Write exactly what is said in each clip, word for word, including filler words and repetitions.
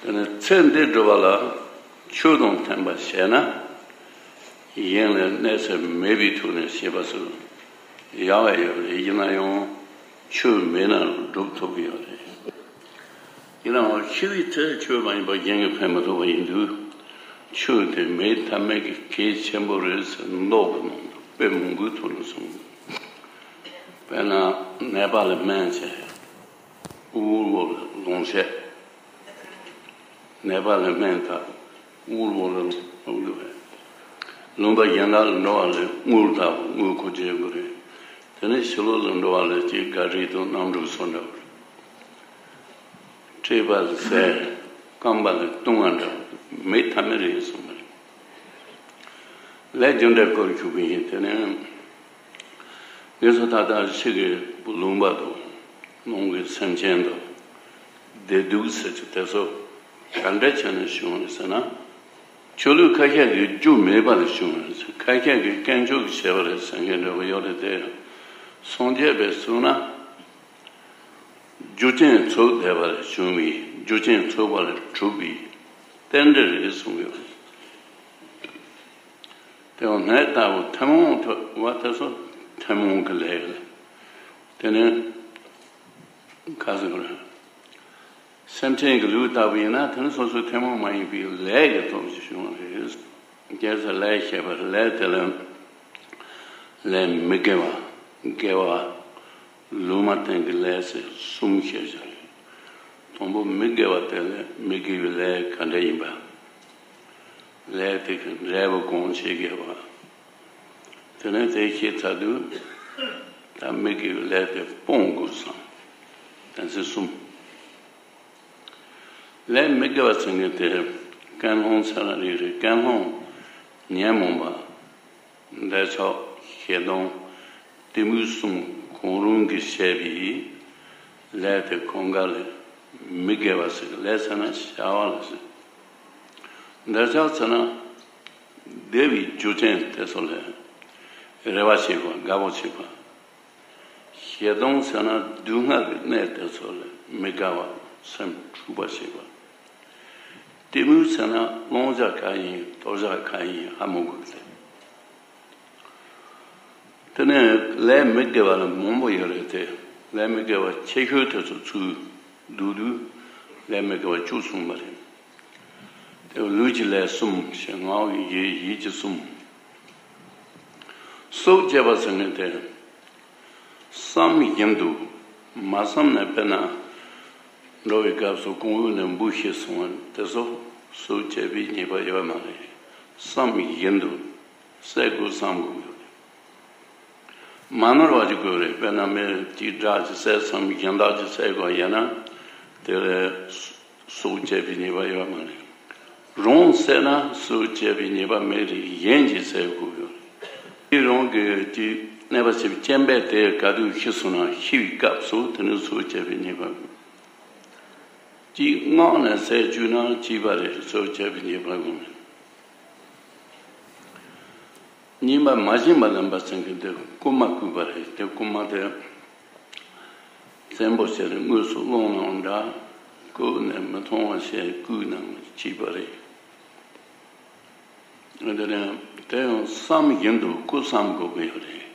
དེ་ནས་ཚེ་འདི་སྒྲུབ་པ་ལ་ཆོས་དང་མཐུན་པར་བྱས་ན། གཞན་ལ་གནོད་འཚེ་མེད་པའི་ཐོག་ནས་བྱེད་པ་སོགས་ཡག་པ་ཡོད་རེད། ཡིན་ན་ཡང་ཆོས་མེད་ན་སྒྲུབ་ཐུབ་ཀྱི་ཡོད་རེད། ཡིན་ནའང་འཆི་བའི་ཚེ་ཆོས་མ་ཡིན་པ་གཞན་གྱིས་ཕན་མི་ཐོགས་པ་ཡིན་དུས། ཆོས་དེ་མེད་ཐབས་མེད་ཀྱི་གལ་ཆེན་པོ་རེད་ཟེར་མདོ་གི་ནང་དུ་དཔེ་མང་པོའི་ཐོག་ནས་གསུངས། དཔེར་ན་ནད་པ་ལ་སྨན་བྱས། དབུལ་བོ་ལ་ལོངས་སྤྱད། ནད་པ་ལ་སྨན་བཏབ། དབུལ་བོ་ལ་ལོངས་སྤྱད། ལུང་པ་གཞན་དག་ལ་འགྲོ་བ་ལ་དངུལ་བཏབ། དངུལ་ཁོ་ཚོས་དགོས་རེད། དེ་ནས་ཕྱི་ལོགས་ལ་འགྲོ་བ་ལ་ཅིག་ག་རེ་དང་གནམ་གྲུ་སོགས་འདྲ་བོ་རེད། སྤྲད་པ་ལ་ཟས། སྐམ་པ་ལ་བཏུང་བ་འདྲ་བོ་མེད་ཐབས་མེད་རེད་གསུངས་པ་རེད། ལས་རྒྱུ་འབྲས་སྐོར་ཞུ་གི་ཡིན། དེ་ནས་ངེད་ཚོ་ད་ལྟ་ཕྱི་གི་ལུང་པ་དང་ནང་གི་སེམས་ཅན་དང་བདེ་སྡུག་ཟེར་གྱི་དེ་ཚོ་ག་འདྲ་བྱས་ནས་བྱུང་བ་རེད་ཟེར་ན། ཆོས་ལུགས་ཁ་ཤས་ཀྱིས་རྒྱུ་མེད་པ་ལ་བྱུང་བ་རེད། ཁ་ཤས་ཀྱིས་དཀོན་མཆོག་གིས་བྱས་པ་རེད་ཟེར་མཁན་འདྲ་བོ་ཡོད་རེད་དེ། སངས་རྒྱས་པའི་གསུང་ན། རྒྱུ་རྐྱེན་ཚོགས་བསྡད་པ་ལས་བྱུང་བའི་རྒྱུ་རྐྱེན་ཚོགས་པ་ལས་གྲུབ་པའི་རྟེན་འབྲེལ་རེད་གསུངས་ཡོད། དེ་བ་ནད་ལྟ་བུ་ཐུན་མོང་ཐོག་བ་དེ་ཚོ་ཐུན་མོང་གི་ལས་རེད། དེ་ནས་ག་ཟེར་དགོས་རེད། སེམས་ཅན་གྱི་ལུས་ལྟ་བུ་ཡིན་ན་དེ་ནི་སོ་སོའི་ཐུན་མོང་མ་ཡིན་པའི་ལས་ཀྱི་སྟོབས་ཀྱིས་བྱུང་བ་རེད། རྒྱལ་སྲས་ལས་བཤད་པར་ལས་དེ་ལ་ལས་མི་དགེ་བ། དགེ་བ། ལུང་མ་བསྟན་གྱི་ལས་ཟེར་གསུམ་བཤད་བཞག་ཡོད། དང་པོ་མི་དགེ་བ་དེ་ལས་མི་དགེ་བའི་ལས་ག་འདྲ་ཡིན་པ། ལས་དེ་གི་འབྲས་བུ་གང་བྱེད་དགོས་པ། དེ་ནས་དེ་ཤེས་ཚར་དུས་ད་མི་དགེ་བའི་ལས་དེ་སྤོང་དགོས་བསམ། དེ་ཚེ་གསུམ། ལས་མི་དགེ་བ་ཟེར་མཁན་དེ་ཀུན་སློང་ཟེར་ན་རེད། རེད། ཀུན་སློང་ཉོན་མོངས་པ། འདོད་ཆགས། ཞེ་སྡང་། གཏི་མུག་གསུམ་གང་རུང་གིས་བྱས་པའི་ལས་དེ་གང་ག་ལས་མི་དགེ་བ་ཟེར། ལས་ཟེར་ན་བྱ་བ་ལ་ཟེར། འདོད་ཆགས་ཟེར་ན་བདེ་བའི་རྒྱུ་ཅན་དེ་ཚོ་ལ་རེ་བ་བྱེད་པ། དགའ་པོ་བྱེད་པ། ཞེ་སྡང་ཟེར་ན་སྡུག་བསྔལ་གྱི་གནས་དེ་ཚོ་ལ་མི་དགའ་བ། སེམས་འཁྲུག་པ་བྱེད་པ། གཏི་མུག་ཟེར་ན་བླང་བྱ་ག་ཡིན་དོར་བྱ་ག་ཡིན་ཧ་མ་གོ་གི་རེད། དེ་ནས་ལས་མི་དགེ་བ་ལ་མང་པོ་ཡོད་རེད་དེ། ལས་མི་དགེ་བ་ཆེ་ཤོས་དེ་ཚོ་ཚུར་བསྡུ་དུས་ལས་མི་དགེ་བ་བཅུ་གསུངས་པ་རེད། དེ་ལུས་ཀྱི་ལས་གསུམ་ཞེས། ངག་གི་བཞི། ཡིད་ཀྱི་གསུམ། སྲོག་བཅད་པ་ཟེར་མཁན་དེ། བསམ་བཞིན་དུ་མ་བསམ་ནས་དཔེར་ན་འགྲོ་བའི་སྐབས་སུ་གོང་འོག་ནས་འབུ་ཤེས་སོང་བ་དེ་ཚོ་སྲོག་བཅད་པའི་ཉེས་པ་ཡོད་མ་རེད། བསམ་བཞིན་དུ་བསད་དགོས་བསམ་དགོས་ཡོད་རེད། མ་ནོར་བ་ཞིག་དགོས་རེད། དཔེར་ན་མི་གཅིག་དགྲ་གིས་བསད་སམ་གཞན་དག་གིས་བསད་དགོས་ཡིན་ན་དེ་ལ་སྲོག་བཅད་པའི་ཉེས་པ་ཡོད་མ་རེད། རང་བསད་ན་སྲོག་བཅད་པའི་ཉེས་པ་མེད་རེད། གཞན་གྱིས་བསད་དགོས་ཡོད་རེད། དེ་རང་གི་དེ་གནོད་པ་བྱེད་པའི་རྐྱེན་པས་དེ་ག་དུས་ཤི་སོང་ན་ཤི་བའི་སྐབས་སུ་དེ་ནི་སྲོག་བཅད་པའི་ཉེས་པ་དགོས། གཅིག་མངགས་ནས་བསད་བཅུག་ན་གཅིག་པ་རེད། སྲོག་བཅད་པའི་ཉེས་པ་དགོས་མེད། གཉིས་པ་མ་བྱིན་པ་ལེན་པ་ཟེར་མཁན་དེ་རྐུན་མ་རྐུས་པ་རེད། དེ་རྐུན་མ་དེ་བཙན་པོ་བྱས་ནས་དངོས་སུ་སློང་ནའང་འདྲ། རྐུ་ནས་མི་མཐོང་བ་བྱས་རྐུས་ནའང་གཅིག་པ་རེད། དེ་ནས་དེ་ཡང་བསམ་བཞིན་དུ་རྐུ་བསམ་དགོས་ཀྱི་ཡོད་རེད།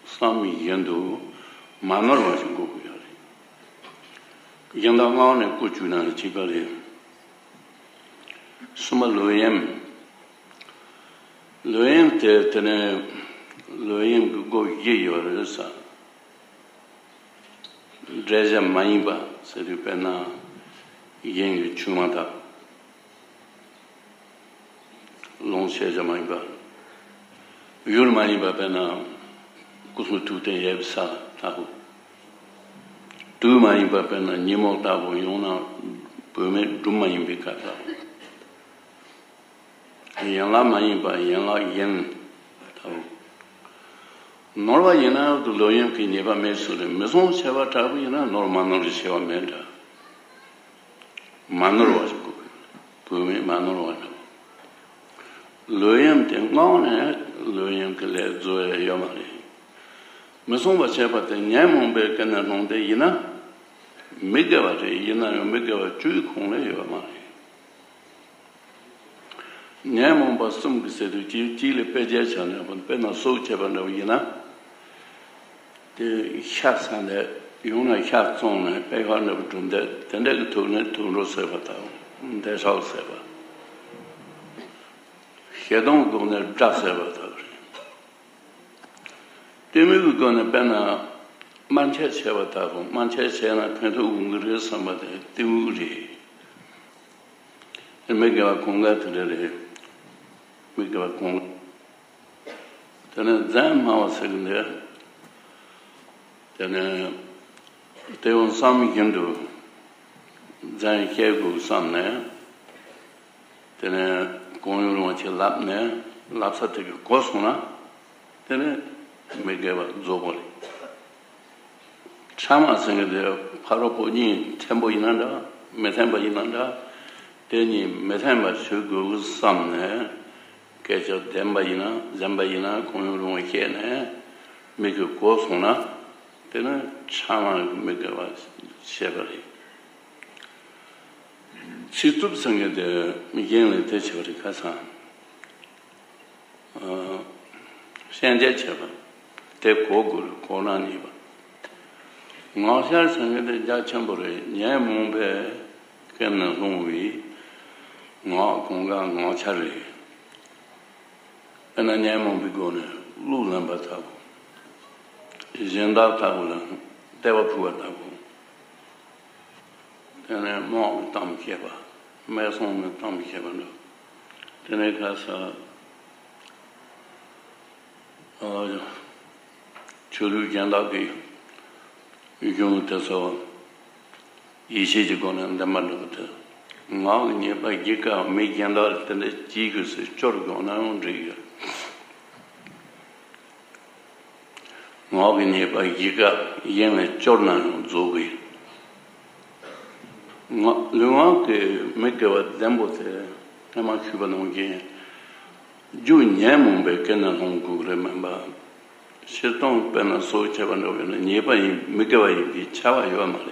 བསམ་བཞིན་དུ་མ་ནོར་བ་ཞིག་དགོས་ཀྱི་ཡོད་རེད། གཞན་དག་མངགས་ནས་རྐུ་བཅུག་ན་གཅིག་པ་རེད། གསུམ་པ་ལོག་གཡེམ། ལོག་གཡེམ་དེ་དེ་ནས་ལོག་གཡེམ་གྱི་སྒོ་བཞི་ཡོད་རེད་ཟེར། འབྲས་བུ་མ་ཡིན་པ་ཟེར་དུས་དཔེར་ན་གཞན་གྱི་ཆུང་མ་དག། ལོངས་སྤྱོད་བྱ་མ་ཡིན་པ། ཡུལ་མ་ཡིན་པ་དཔེར་ན་སྐུ་གསུང་ཐུགས་རྟེན་ཡོད་པའི་ས་ལྟ་བུ། དུས་མ་ཡིན་པ་དཔེར་ན་ཉིན་མོ་ལྟ་བུ། ཡང་ན་བུད་མེད་སྒྲུང་མ་ཡིན་པའི་སྐབས་ལྟ་བུ། ཡན་ལག་མ་ཡིན་པ་ཡན་ལག་གཞན་ལྟ་བུ། ནོར་བ་ཡིན་ན་ཡང་དུ་ལོག་གཡེམ་གྱི་ཉེས་པ་མེད་ཟེར་རེད། མི་བཟང་བྱས་པ་དྲག་པོ་ཡིན་ན་ནོར་མ་ནོར་ཞེས་པ་མེད་འདྲ། མ་ནོར་བ་ཞིག་དགོས། བུད་མེད་མ་ནོར་བ་འདྲ། ལོག་གཡེམ་དེ་སྔོན་ནས་ལོག་གཡེམ་གྱི་ལས་བཟོ་ཡ་ཡོད་མ་རེད། མི་བཟང་བ་བྱས་པ་དེ་ཉོན་མོངས་པའི་ཀུན་ནས་སློང་དེ་ཡིན་ན། མི་དགེ་བ་རེད། ཡིན་ན་ཡང་མི་དགེ་བ་བཅུའི་ཁོངས་ལ་ཡོད་མ་རེད། ཉོན་མོངས་པ་གསུམ་གྱི་ཟེར་དུས་གཅིག་གཅིག་ལ་དཔེ་འཇལ་བྱས་ནས་དཔེར་ན་སྲོག་བཅད་པ་འདྲ་བོ་ཡིན་ན། དེ་ཤ་ཟ་འདས་ཡང་ན་ཤ་བཙོངས་ནས་དཔེ་ཤ་འདྲ་བོ་བསྒྲུབས་འདས་དེ་འདྲ་གི་ཐོག་ནས་དུད་འགྲོ་ཟེར་བ་དང་འདོད་ཆགས་ཟེར་བ། ཞེ་སྡང་སྒོ་ནས་དགྲ་ཟེར་བ་དག་རེད། གཏི་མུག་གི་སྒོ་ནས་དཔེར་ན་སྨན་དཔྱད་བྱས་པ་དག་གོ། སྨན་དཔྱད་བྱས་ན་ཕན་ཐོགས་ཡོང་གི་རེད་བསམ་པ་དེ་གཏི་མུག་རེད། མི་དགེ་བ་གང་ག་དེ་འདྲ་རེད། མི་དགེ་བ་གང་ག་དེ་ནས་འཛིན་སྨྲ་བ་ཟེར་གི་འདུག་དེ་ནས་དེ་ཡང་བསམ་བཞིན་དུ་འཛིན་བྱེད་དགོས་བསམ་ནས། དེ་ནས་གང་ཡང་རུང་བ་ཅིག་ལབ་ནས་ལབ་ས་དེ་གི་གོ་སོང་ན། དེ་ནས་མི་དགེ་བ་རྫོགས་པ་རེད། ཕྲ་མ་ཟེར་མཁན་དེ་ཕ་རོལ་པོ་གཉིས་མཐུན་པོ་ཡིན་ན་འདྲ་མི་མཐུན་པ་ཡིན་ན་འདྲ། དེ་གཉིས་མི་མཐུན་པ་ཞིག་དགོས་བསམ་ནས་སྐད་ཆ་བདེན་པ་ཡིན་ན་འཛིན་པ་ཡིན་ན་གང་ཡང་རུང་བ་བཤད་ནས་མི་གི་གོ་སོང་ན། དེ་ནི་ཕྲ་མ་གི་མི་དགེ་བ་བཤད་པ་རེད། ཚིག་རྩུབ་ཟེར་མཁན་དེ་གཞན་ལ་དེ་བྱས་པ་རེད། ཁ་སང་། ཨ། ཤན་འབྱེད་བྱེད་པ། དེ་གོ་དགོས་རེད། གོ་ན་ཉེས་པ། ངག་འཆལ་ཟེར་མཁན་དེ་རྒྱ་ཆེན་པོ་རེད། ཉོན་མོངས་པའི་རྐྱེན་ནས་སློང་བའི་ངག་གང་ག་ངག་འཆལ་རེད། དཔེར་ན་ཉོན་མོངས་པའི་སྒོ་ནས་གླུ་ལེན་པ་ལྟ་བུ། གཞན་དག་ལྟ་བུ་ལ་བསྟོད་པ་ཕུལ་བ་ལྟ་བུ། དེ་ནས་དམག་གི་གཏམ་བཤད་པ། སྨད་འཚོང་གི་གཏམ་བཤད་པ་འདྲ། དེ་ནས་ཁ་ས། ཨ། ཆོས་ལུགས་གཞན་དག་གི་གཞུང་དེ་ཚོ་ཡིད་ཆེས་ཀྱི་སྒོ་ནས་འདེམས་པ་འདྲ་བོ་དེ། ངག་གི་ཉེས་པ་བཞི་ཀ་མི་གཞན་དག་ལ་དེ་འདྲ་བྱེད་དགོས་ཟེར་སྐྱོར་དགོས་ན་ཡང་འགྲིག་ཡོད། ངག་གི་ཉེས་པ་བཞི་ཀ་གཞན་ལ་སྐྱོར་ན་ཡང་རྫོགས་གི། ང་ལུས་ངག་གི་མི་དགེ་བ་ལྡན་པོ་དེ་སྔ་མ་ཞུས་པ་ནང་བཞིན་རྒྱུ་ཉོན་མོངས་པའི་རྐྱེན་ནས་སློང་དགོས་རེད་མིན་པ། སྤྱིར་བཏང་དཔེར་ན་སྲོག་བཅད་པ་འདྲ་བོ་ཡིན་ན་ཉེས་པ་ཡིན་མི་དགེ་བ་ཡིན་པའི་ཁྱབ་པ་ཡོད་མ་རེད།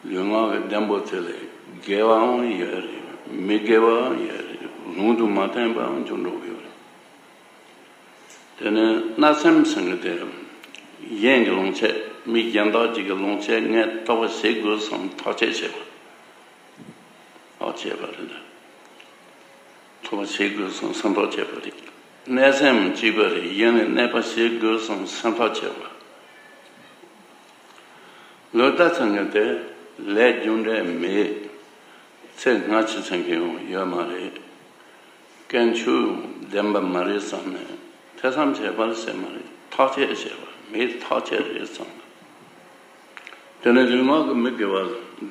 ལུས་ངག་གི་ལྡན་པོ་དེ་ལ་དགེ་བའང་ཡོད་རེད། མི་དགེ་བའང་ཡོད་རེད། ལུང་དང་མ་མཐུན་པའང་འབྱུང་འགྲོ་གི་ཡོད་རེད། དེ་ནས་བརྣབ་སེམས་ཟེར་མཁན་དེ་གཞན་གྱི་ལོངས་སྤྱོད་མི་གཞན་དག་ཅིག་གི་ལོངས་སྤྱོད་ངས་ཐོབ་པ་བྱེད་དགོས་བསམ་ཐག་བཅད་བྱེད་པ། ཐག་བཅད་པ་རེད་ན། ཐོབ་པ་བྱེད་དགོས་བསམ་སེམས་ཐག་བཅད་པ་རེད། གནོད་སེམས་གཅིག་པ་རེད། གཞན་ལ་གནོད་པ་བྱེད་དགོས་བསམ་སེམས་ཐག་བཅད་པ། ལོག་ལྟ་ཚང་གི་དེ་ལས་རྒྱུ་འབྲས་མེད། ཚེ་སྔ་ཕྱི་ཚང་གི་ཡོང་ཡོད་མ་རེད། དཀོན་མཆོག་བདེན་པ་མ་རེད་བསམ་ནས་ཐེ་ཚོམ་བྱས་པར་ཟེར་མ་རེད། ཐག་བཅད་བྱས་པ་མེད། ཐག་བཅད་རེད་བསམ། དེ་ནས་ལུས་ངག་གི་མི་དགེ་བ་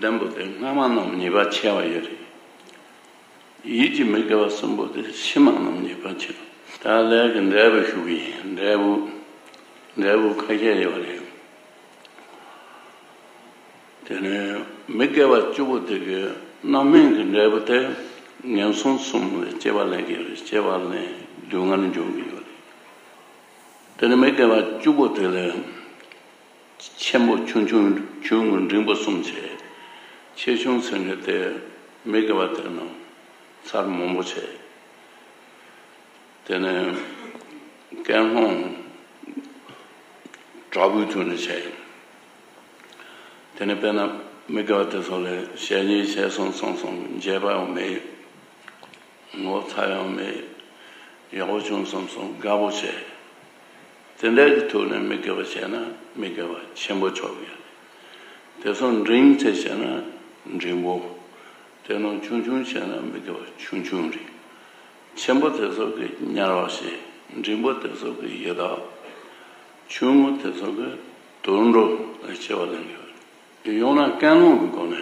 ལྡན་པོ་དེ་སྔ་མ་རྣམས་ཉེས་པ་ཆེ་བ་ཡོད་རེད། ཡིད་ཀྱི་མི་དགེ་བ་གསུམ་པོ་དེ་ཕྱི་མ་རྣམས་ཉེས་པ་ཆེ། ད་ལས་ཀྱི་འབྲས་བུ་ཞུ་གི་ཡིན། འབྲས་བུ། འབྲས་བུ་ཁ་ཤས་ཡོད་རེད། དེ་ནས་མི་དགེ་བ་བཅུ་པོ་དེ་གི་རྣམ་སྨིན་གྱི་འབྲས་བུ་དེ་ངན་སོང་གསུམ་ལ་སྐྱེ་བ་ལེན་གྱི་ཡོད་རེད། སྐྱེ་བ་ལེན་སྡུག་བསྔལ་འབྱུང་གི་ཡོད་རེད། དེ་ནས་མི་དགེ་བ་བཅུ་པོ་དེ་ལས་ཆེན་པོ་ཆུང་ཆུང་ཆུང་ངུ་འབྲིང་པོ་གསུམ་བྱས། ཆེ་ཆུང་ཟེར་མཁན་དེ་མི་དགེ་བ་དེ་རྣམས་ཚར་མང་པོ་བྱས། དེ་ནས་ཀུན་སློང་དྲག་པོའི་ཐོག་ནས་བྱས། དེ་ནས་དཔེར་ན་མི་དགེ་བ་དེ་ཚོ་ལས་ཞེ་གཉིས་ཞེ་གསུམ་བསམ་བསམ་འབྱེད་པའང་མེད། ངོ་ཚ་ཡང་མེད། ཡག་པོ་བྱུང་བསམ་བསམ་དགའ་པོ་བྱས། དེ་འདྲ་གི་ཐོག་ནས་མི་དགེ་བ་བྱས་ན་མི་དགེ་བ་ཆེན་པོ་ཆགས་ཀྱི་ཡོད་རེད། དེ་ཚོ་འབྲིང་ཙམ་བྱས་ན་འབྲིང་པོ། དེ་རྣམས་ཆུང་ཆུང་བྱས་ན་མི་དགེ་བ་ཆུང་ཆུང་རེད། ཆེན་པོ་དེ་ཚོ་གི་དམྱལ་བ་ཞེས། འབྲིང་པོ་དེ་ཚོ་གི་ཡི་དྭགས། ཆུང་ངུ་དེ་ཚོ་གི་དུད་འགྲོ་ལ་སྐྱེ་བ་ལེན་གྱི་ཡོད་རེད། ཡང་ན་ཀུན་སློང་གི་སྒོ་ནས་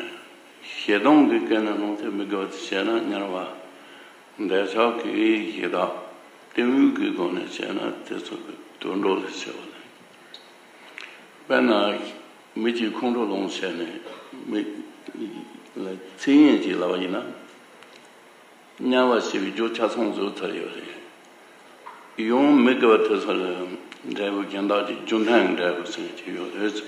ཞེ་སྡང་གི་ཀུན་ནས་སློང་སྟེ་མི་དགེ་བ་དེ་བྱས་ན་དམྱལ་བ། འདོད་ཆགས་ཀྱི་ཡི་དྭགས། གཏི་མུག་གི་སྒོ་ནས་བྱས་ན་དེ་ཚོ་གི་དུད་འགྲོ་ལ་སྐྱེ་བ་ལེན། དཔེར་ན་མི་གཅིག་ཁོང་ཁྲོ་ལངས་བྱས་ནས་མི་ལ་ཚིག་ངན་ཅིག་ལབ་པ་ཡིན་ན། དམྱལ་བ་ཞེས་པའི་རྒྱུ་ཆ་ཚང་བཟོས་ཚར་ཡོད་རེད། ཡང་མི་དགེ་བ་དེ་ཚོ་ལ་འབྲས་བུ་གཞན་དག་གི་རྒྱུ་མཐུན་འབྲས་བུ་ཟེར་གྱི་ཡོད་རེད།